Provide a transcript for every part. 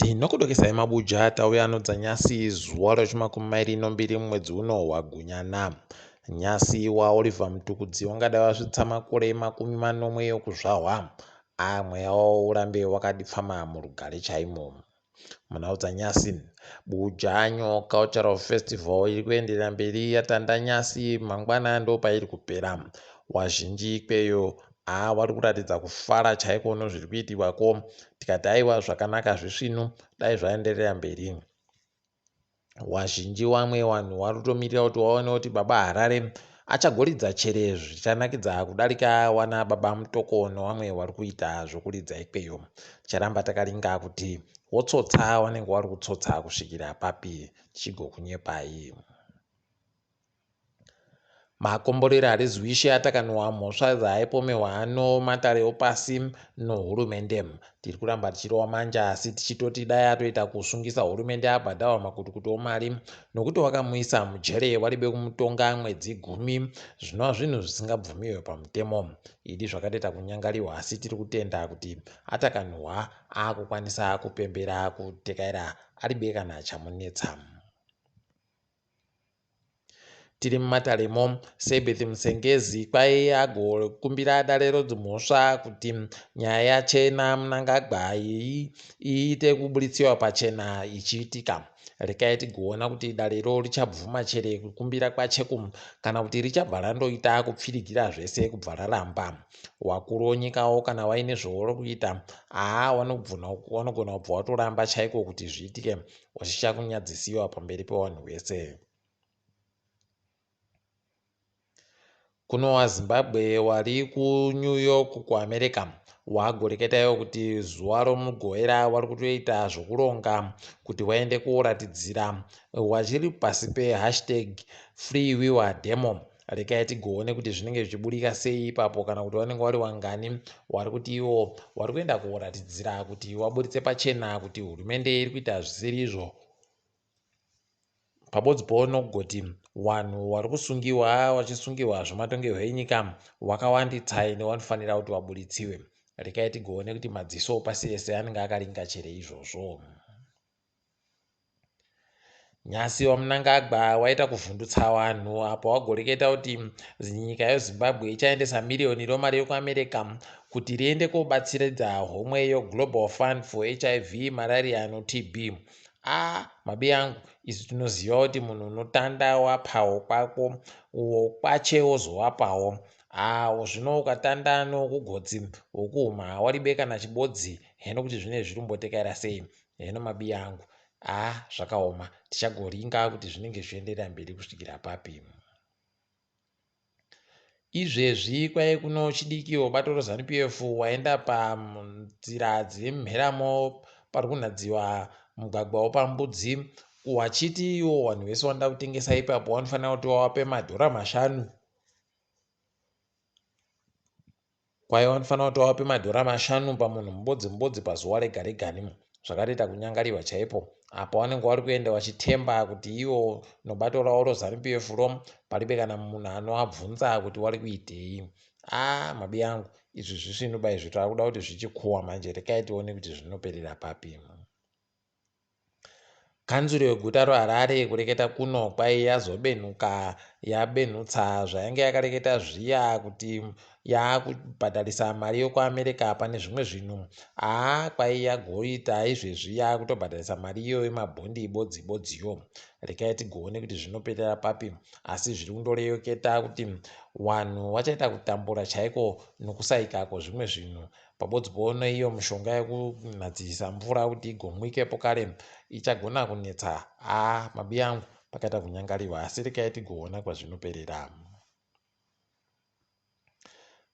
Tinokudokesai mabuja tauya anodza nyasi zuva rechimakumi mairi nombiri mumwedzi uno waGunyana. Nyasi waOliver Mtukudzi wangadai wasvitsa makore 70 okuzvahwa. A mweya wawo urambe wakadipfama murugare chaimo. Munhau dzanyasi, Bujanyo Cultural Festival iri kuenderera mberi yatanda nyasi mangwana ndopairi kupera. Wazhinji ikweyo haa wari kuratidza kufara chaiko nozviri kuitiwako tikati aiwa zvakanaka zvisvinu dai zvaenderera mberi. Wazhinji wamwe wanhu wari kutomirira kuti waone kuti baba Harare achagoridza chere zvichanakidza kudarika wana baba Mutoko newamwe wari kuita zvokuridza ikweyo. Ticharamba takaringa kuti wotsotsa wanenge wari kutsotsa kusvikira papi tichigokunyepai. Makomborero harizwishe atakanwa mhosva dzaaipomehwa ano matare opasi nohurumende. Tiri kuramba tichirova manja asi tichitoti dai atoita kusungisa hurumende abhadharwa makutukutu omari nokuti wakamuisa mujere waribe kumutonga mwedzi gumi zvinova zvinhu zvisingabvumiwe pamutemo. Idi zvakatoita kunyangariwa asi tiri kutenda kuti atakanhuhwa akukwanisa kupembera kutekaira aribe kana chamunetsa. Tiri mumataremo, Sebeth Musengezi kwai agokumbira dare redzimhosva kuti nyaya yaChena Mnangagwa iyi iite kuburitswa pachena ichiitika. Rekai tigoona kuti darero richabvuma chere kukumbira kwaCheku kana kuti richabva randoita kupfirigira zvese kubva raramba. Wakuru wonyikawo kana waine zvauri kuita haa wanogona kubva watoramba chaiko kuti zviitike wachichakunyadzisiwa pamberi pewanhu wese. Kuno waZimbabwe wari kuNew York kuAmerica wagoreketawo kuti zuva romugovera wari kutoita zvokuronga kuti waende koratidzira wachiri pasi pehashtag free wiwa demo. Rekai tigoone kuti zvinenge zvichiburika sei ipapo kana kuti vanenge vari wangani wari kuti iwo wari kuenda koratidzira kuti waburitse pachena kuti hurumende iri kuita zvisiri izvo. Pabodzi poonogoti wanhu wari kusungiwa wachisungiwa zvematongerwo enyika wakawanditsa ende wanofanira kuti waburitsiwe. Rekai tigoone kuti madziso pasi rese anenge akaringa chere izvozvo. Nyasi waMnangagwa waita kuvhundutsa wanhu apo wagoreketa kuti nyika yeZimbabwe ichaendesa miriyoni romari yekuAmerica kuti riende kobatsiridza homwe yeGlobal Fund for HIV, Malaria noTB. Ah mabiyangu isu tinoziva kuti munhu unotanda wapawo kwako uwo kwache wozowapawo. Ah zvino ukatanda nokugotsi wokuhuma hawaribe kana chibodzi heno kuti zvinenge zviri kumbotekaira sei heno mabiyangu. Ah zvakaoma tichagoringa kuti zvinenge zvichienderera mberi kusvikira papi. Izvezvi kwaive kuno chidikiwo bato reZanu PF waenda panzira dziri mumheramo pari kunhadziwa mugwagwa wepaMbudzi wachiti iwo vanhu vese vanoda kutengesa ipapo vanofanira kuti vawape madhora mashanu. Kwai vanofanira kuti vawape madhora mashanu pamunhu mubodzi mubodzi pazuva rega regani zvakatoita kunyangariwa chaipo apo vanenge vari kuenda vachitemba kuti ivo nobato ravo reZanu PF ro paribe kana munhu anoabvunza kuti wari kuitei. Aa mabi angu izvi zvisvinu ba izvi takuda kuti zvichikuwa manje rekai tione kuti zvinoperera papi. Kanzuru yeguta reHarare kureketa kuno kwai yazobenhuka yabenhutsa zvayange yakareketa zviya kuti yaakubhadharisa mari yekuAmerica pane zvimwe zvinhu. Haa kwai yagoita izvezvi yaakutobhadharisa mari iyoyo mabhondi bodzi bodziyo. Rekai tigoone kuti zvinoperera papi asi zviri kundoreketa kuti wanhu wachaita kutambura chaiko nokusaika kwezvimwe zvinhu. Pabodzi poone iyo mishonga yekunhadzirisa mvura kuti igomwikepo kare ichagona kunetsa haa mabiyangu pakaita kunyangariwa asi rekai tigoona kwazvinoperera.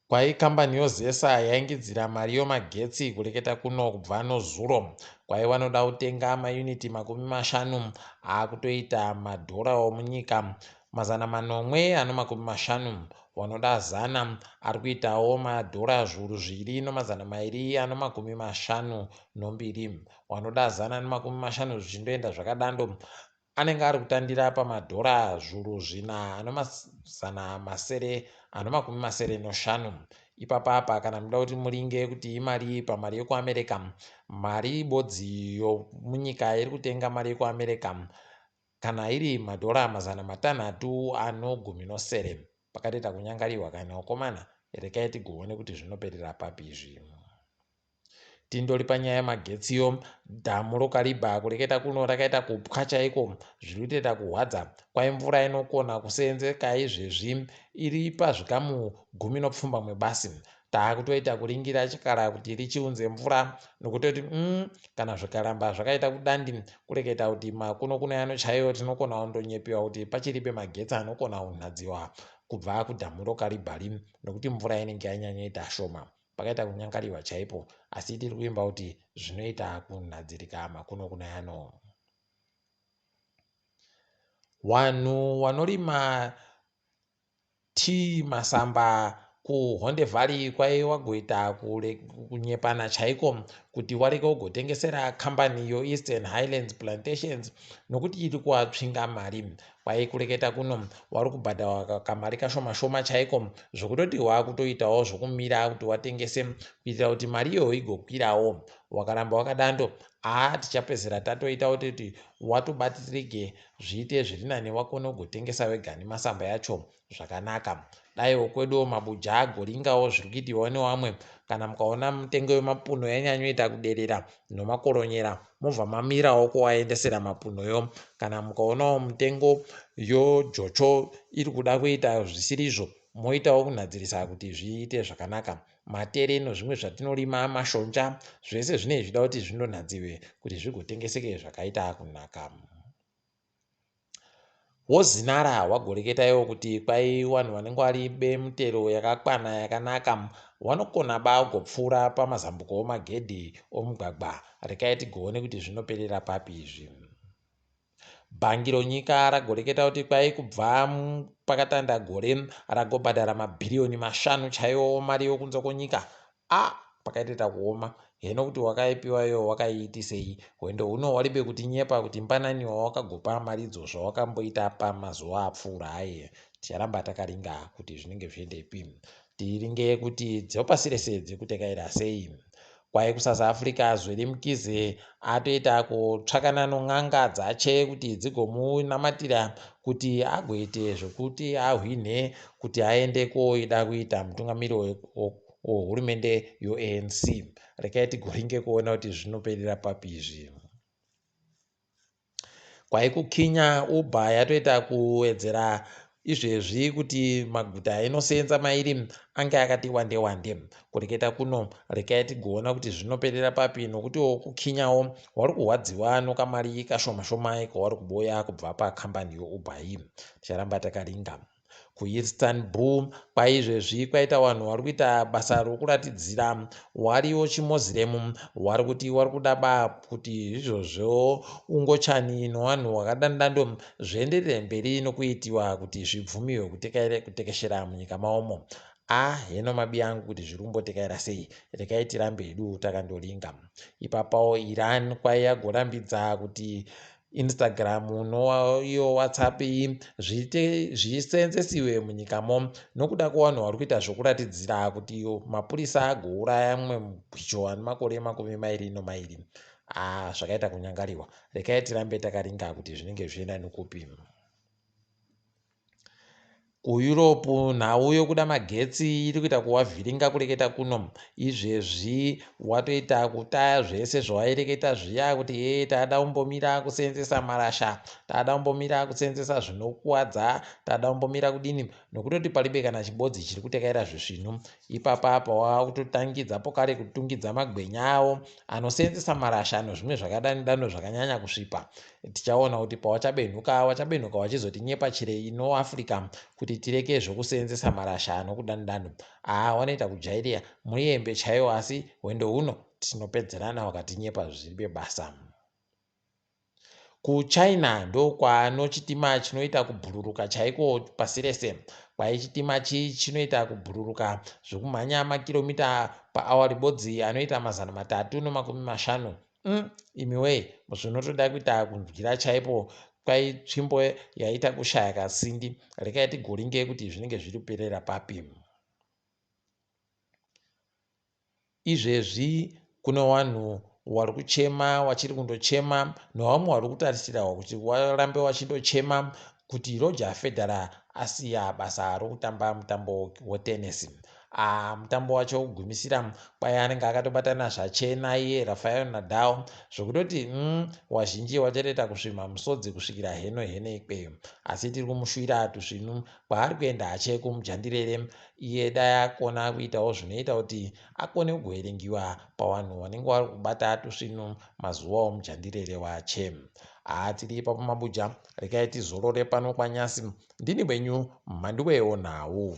Kwai kambani yoZESA yaingidzira mari yomagetsi kureketa kuno kubva nozuro. Kwai vanoda kutenga mayuniti 50 akutoita madhora omunyika 750. Wanoda zana ari kuitawo madhora 2252. Wanoda 150 zvichindoenda zvakadando anenge ari kutandira pamadhora 4675. Ipapa apa kana muda kuti muringe kuti imari pamari yekuAmerica, mari ibodzi yomunyika iri kutenga mari yekuAmerica kana iri madhora 667. Pakatoita kunyangariwa kana vakomana, rekai tigoone kuti zvinoperera papi izvi. Tindori panyaya yemagetsiyo, dhamu roKariba kureketa kuno rakaita kupwa chaiko, zviri kutoita kuhwadza. Kwai mvura inokona kuseenzeka izvezvi iri pazvikamu 17 basi. Taakutoita kuringira chikara kuti richiunze mvura nokutoti kana zvikaramba zvakaita kudandi kureketa kuti makuno kuno yano chaiyo tinokona kundonyepewa kuti pachiripe magetsi anokona kunhadziwa kubva kudhamu roKariba nokuti mvura inenge yanyanyoita shoma. Pakaita kunyangariwa chaipo, asi tiri kuimba kuti zvinoita kunhadzirika makuno kunayano. Wanhu wanorima tii masamba kuHonde Valley kwai wagoita kunyepana chaiko kuti wareke kugotengesera kambani yoEastern Highlands Plantations nokuti iri kuvatsvinga mari. Kwai kureketa kuno wari kubhadharwa kamari kashoma shoma chaiko zvokutoti wakutoitawo zvokumira kuti watengese kuitira kuti mari iyoyo igokwirawo. Wakaramba wakadando haa tichapedzisira tatoita kuti watobatirike zviite zviri nani wakone kugotengesa wega nemasamba yacho zvakanaka. Daiwo kweduwo mabuja agoringawo zviri kuitiwa newamwe. Kana mukaona mitengo yemapuno yanyanyoita kuderera nomakoronyera mobva mamirawo kuvaendesera mapunoyo. Kana mukaonawo mitengo yojocho iri kuda kuita zvisirizvo moitawo kunhadzirisa kuti zviite zvakanaka. Matere nozvimwe zvatinorima mashonja zvese zvinenge zvichida kuti zvindonhadziwe kuti zvigotengeseke zvakaita kunaka. WoZinara wagoreketa iwo kuti kwai wanhu wanenge waribe mitero yakakwana yakanaka wanokona ba kugopfuura pamazambuko omagedhi omugwagwa. Rekai tigoone kuti zvinoperera papi izvi. Bhangi ronyika ragoreketa kuti kwai kubva pakatanda gore ragobhadhara mabhiriyoni 5 chaiwo mari yokunze kwonyika. A pakaitoita kuoma heno kuti wakaipiwa iyo wakaiitisei. Hwendo huno waribe kutinyepa kuti mbanani wawakagopa maridzo zvawakamboita pamazuva apfuura aye. Ticharamba takaringa kuti zvinenge zviendepi. Tiringe kuti dzopasi rese dziri kutekaira sei. Kwai kuSouth Africa Zweli Mkize atoita kutsvakana non'anga dzache kuti dzigomunamatira kuti agoite zvokuti ahwinhe kuti aende koida kuita mutungamiri wehurumende yoANC. Rekai tigoringe kuona kuti zvinoperera papi izvi. Kwai kuKenya Uber yatoita kuwedzera izvezvi kuti maguta ainoseenza mairi ange akati wande wande. Kureketa kuno rekai tigoona kuti zvinoperera papi nokutiwo kuKenyawo wari kurwadziwa nokamari kashoma shoma kawari kuboya kubva pakambani yoUber iyi. Ticharamba takaringa. KuIstanbul kwaizvezvi kwaita vanhu vari kuita basa rokuratidzira wariwo chimoziremu wari kuti wari kuda ba kuti izvozvo ungochani nevanhu wakadandando zvienderere mberi nokuitiwa kuti zvibvumiwe kutekeshera munyika maomo. A heno mabi angu kuti zviri kumbotekaira sei, rekai tirambe hedu takandoringa. Ipapawo Iran kwai yagorambidza kuti Instagram noiyo WhatsApp iyi zviseenzesiwe munyikamo nokuda kwevanhu vari kuita zvokuratidzira kuti mapurisa agouraya mumwe mubhicho ane makore 22. Ah, zvakaita kunyangariwa. Rekai tirambe takaringa kuti zvinenge zvichienda nekupi. KuEurope nhau yokuda magetsi iri kuita kuvavhiringa kureketa kuno. Izvezvi watoita kutaya zvese zvawaireketa zviya kuti hee tada kumbomira kuseenzesa marasha, tada kumbomira kuseenzesa zvinokuwadza, tada kumbomira kudini nokutoti palibe kana chibodzi chiri kutekaira zvisvinu. Ipapa apa wakutotangidza pokare kutungidza magwenya avo anoseenzesa marasha nozvimwe zvakadani dano zvakanyanya kusvipa. Tichaona kuti pawachabenhuka wachabenhuka wachizotinyepa chire ino Africa kuti tireke zvokuseenzesa marasha anokudandano. Haa wanoita kujairiya muyembe chaiwo asi hwendo huno tinopedzerana wakatinyepa zvisiri basa. KuChina ndokwaano chitima chinoita kubhururuka chaiko pasi rese. Kwai chitima chi chinoita kubhururuka zvekumhanya makiromita paawa ribodzi anoita 350. Imiwee zvinotoda kuita kunzwira chaipo kwai tsvimbo yaita kushaya kasindi. Rekai tigoringe kuti zvinenge zviri kuperera papi. Izvezvi kune wanhu wari kuchema wachiri kundochema newamwe wari kutarisirawo kuti warambe wachindochema kuti Roger Federer asiya basa rokutamba mutambo wetenesi. Ah, mutambo wacho wekugumisira kwai anenge akatobatana zvachena iye Rafael Nadal zvokutoti wazhinji wachatoita kusvimha musodzi kusvikira heno heno ikweyo. Asi tiri kumushuvira tusvinu kwaari kuenda hache kumujandirere iye dai akona kuitawo zvinoita kuti akone kugoverengiwa pawanhu wanenge wari kubata tusvinu mazuva omujandirere wache. Haa tiri ipapo mabuja regai tizorore pano kwanyasi ndini wenyu mhanduwewo nhau.